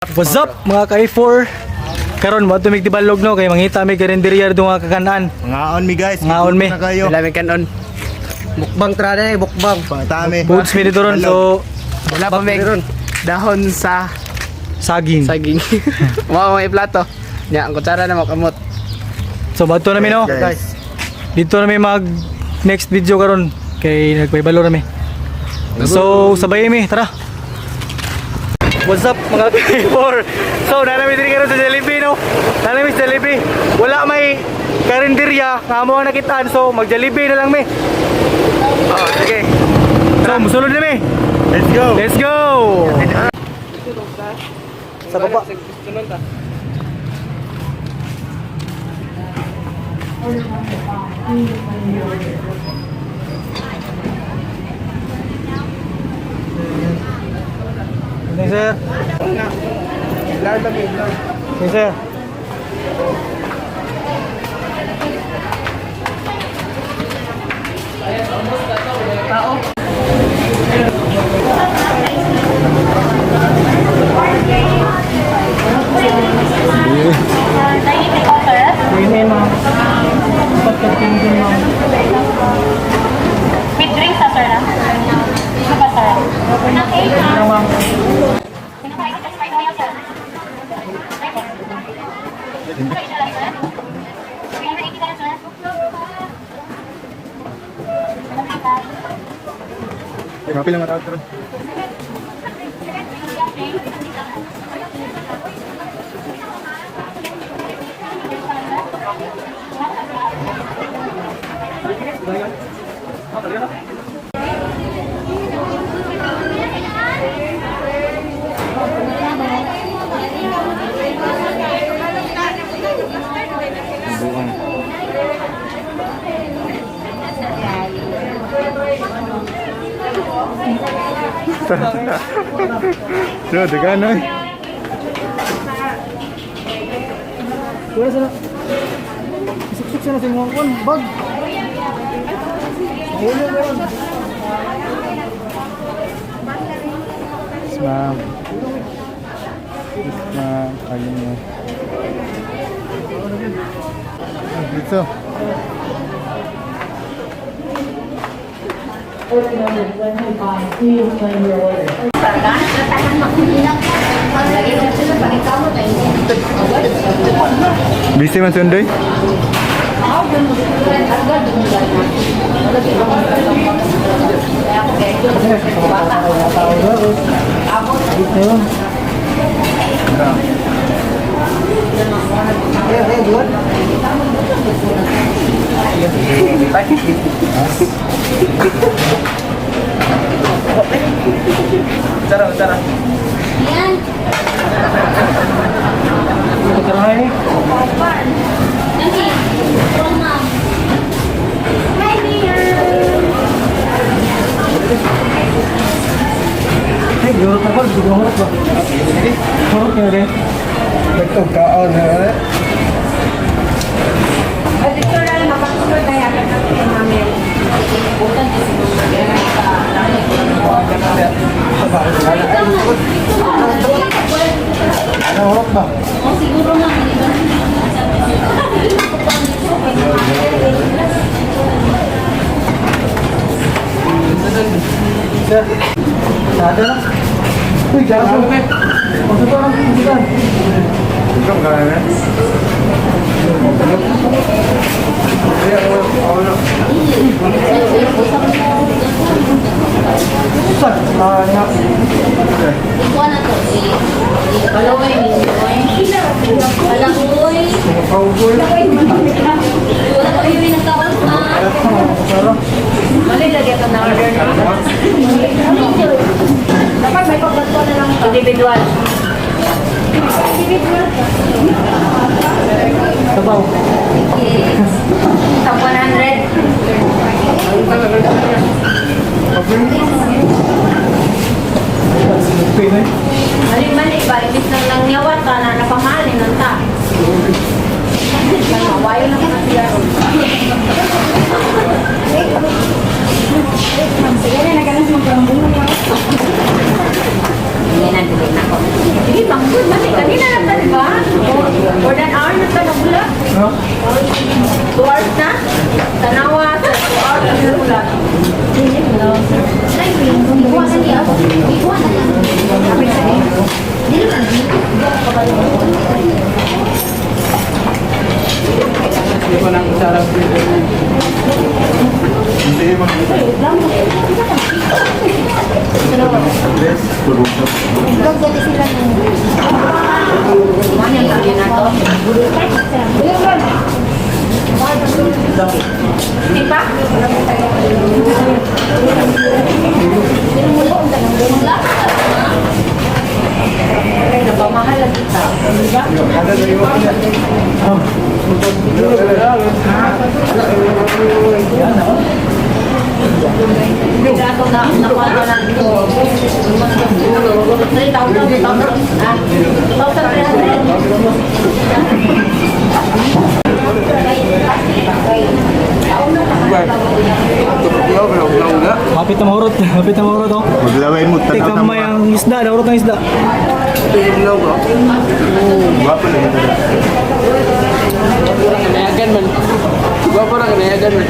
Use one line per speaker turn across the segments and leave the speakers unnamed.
What's up, mga ka-A4? Karon mo tumig di balog, no, kay mangita mi karinderya do nga kakanan.
Ngaon mi, guys.
Ngaon mi.
Na kayo.
Wala may kanon. Mukbang trada eh, mukbang.
Pangtami.
Foods mi dito ron, so
Wala pa may dahon sa
saging.
saging. Mao may plato. Nya, ang kutsara na makamot.
So bato na mi, no.
Guys.
Dito na mi mag next video karon kay nagpaybalo na mi. So sabay mi, tara. What's up, mga ka-A4? So nanami diri karon sa Jollibee, no. Nanami sa Jollibee. Wala may karinderya nga mo ang nakitaan, so mag Jollibee na lang mi.
Oh, sige.
So musulod na mi.
Let's go.
Let's go! Sa baba. Hey, sir. Hey, sir. Hey, ma'am.
With drinks, sir, na? Ano ba, sir? Okay, ma'am.
Kapil lang matawag karon. So, dagan oy.
Wala sana. Suksok sana sa imong kon bag. Wala meron.
Yes, ma'am. Yes, ma'am. Ayun mo. Dito. Busy man sundoy?
Kutsara, kutsara.
Tara. Hey, yorot na ko, gusto ko ba? Horot na rin.
Nagtog kaon eh.
Ano, horot ba? Sir, sada na. Uy, gaso. Pagsuto na, pagsuto.
Ikaw ka na.
Sir, ah, nga. Kaugoy. Sarap.
Individual.
Sabaw.
Top 100.
Pinay.
Mali-mali ba? Ibig nang nangyawat ka na napamali ng ta. Wayo na ka na sila ron. Sige na, naganas magkarambungan. Sige na, dili na ko. Sige, bang. Good man, eh. Kanina lang ta, di ba? More than hour na ta nagula.
No?
2 hours na. Tanawa, sa 2 hours na nagula.
Hindi ko nang kutsara.
Di ba? Napamahal lang kita. Di ba? Hindi ako na nakuha ko ng 3,000, 2,000, 2,300.
Hapit na mahurot. Hapit na mahurot oh.
Maglaway mo,
Teka
tanaw
may ang isda, nahurot ang isda.
Gwapo lang ito.
Kanayagan man. Gwapo ra kanayagan man.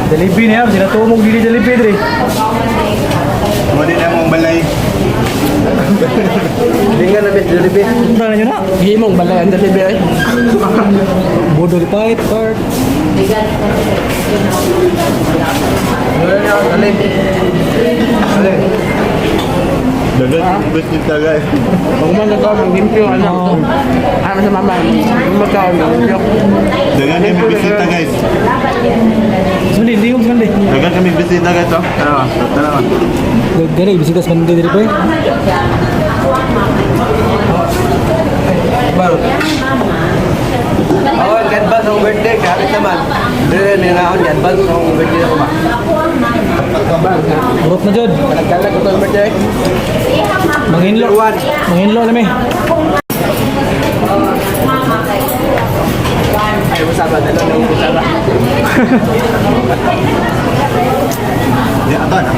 Jollibee niya, sinatumog dili Jollibee dre.
Mo din ang mong balay.
Punta na nyo na.
Gimong balay ang delivery ay.
Bodol pait, cart.
Dagat, bus ni tagay.
Pag man ka mag-limpyo anak to. Ano sa mama? Magkaon limpyo.
Dagan kami bisita, guys.
Sundi, hindi yung sundi.
Dagan kami bisita, guys. Oh. Tara, tara.
Dere, bisita sa mandi dere pa eh.
Ako, advance akong birthday, kahit naman. Dire, niraon, advance akong birthday ako ba?
Hurot na jud.
Nagkalag ko tong birthday.
Manginlo. Manginlo na mi.
Ay usaba dalo na usaba.
Di ato na.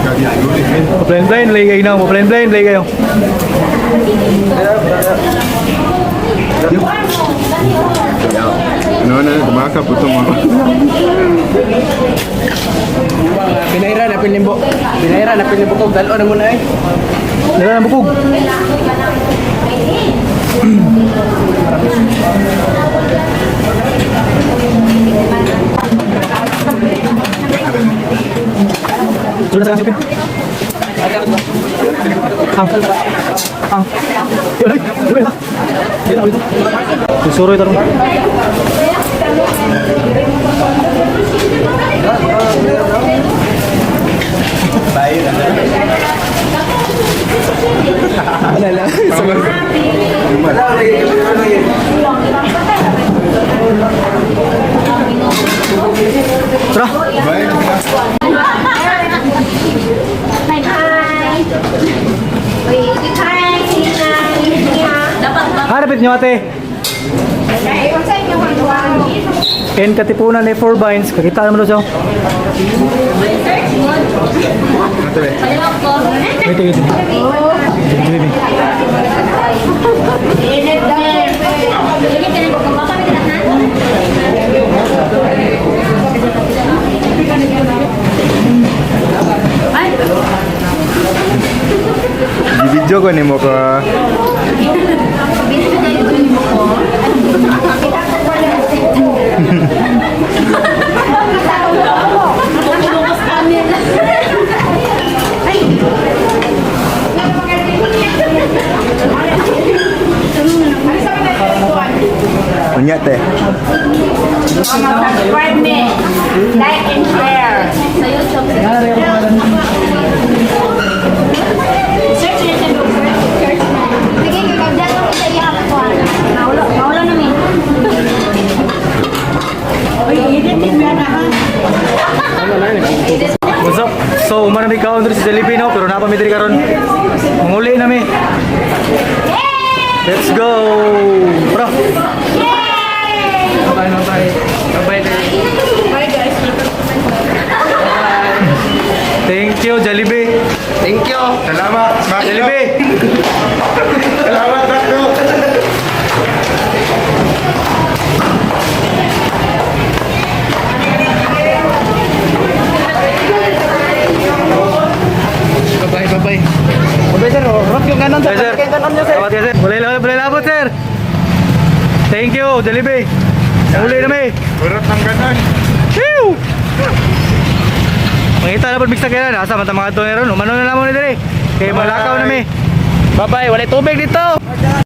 Kagi ay guli.
Plain plain lay kayo na, plain plain lay kayo.
No, no, baka puto mo.
Pinayra na pinimbo. Pinayra na pinimbo ko dalo na muna ay.
Dala na bukog. Sudah sa sipin. Ang. Ang. Suroy tarong.
Wala lang.
Wala, lagi, lagi.
Tara.
Bye.
Hi! Hi! Dapat ba?
Harapit nyo ate. N Katipunan eh, 4 Vines. Kakita naman daw siya. Wait, wait, wait. Wait, wait.
Gibidyo ko nimo ka. Unya te.
Subscribe me. Like and share. Sa YouTube. Search niya siya doon. Search na.
Sige, kagdyan lang kita ihakuan. Maulo, maulo na mi.
What's up? So, umana mi kaon diri sa Jollibee no, pero napa mi diri karon. Manguli na mi. Let's go. Bro.
Bye bye. Bye bye.
Bye guys.
Thank you Jollibee.
Thank you.
Salamat, Macdo.
Jollibee.
Salamat, Macdo.
Bye-bye, bye-bye. Bye-bye, sir. Rock yung ganon, sir.
Sir.
Yung ganon niyo, sir.
Salamat kayo, sir. Walay labot, sir. Thank you, Jollibee. Uli na may.
Urot ng ganon.
Whew! Mangita na po mixta kaya nasa mata mga to meron. Umano na lamang ni diri. Kay malakaw na mi.
Bye-bye. Walay tubig dito.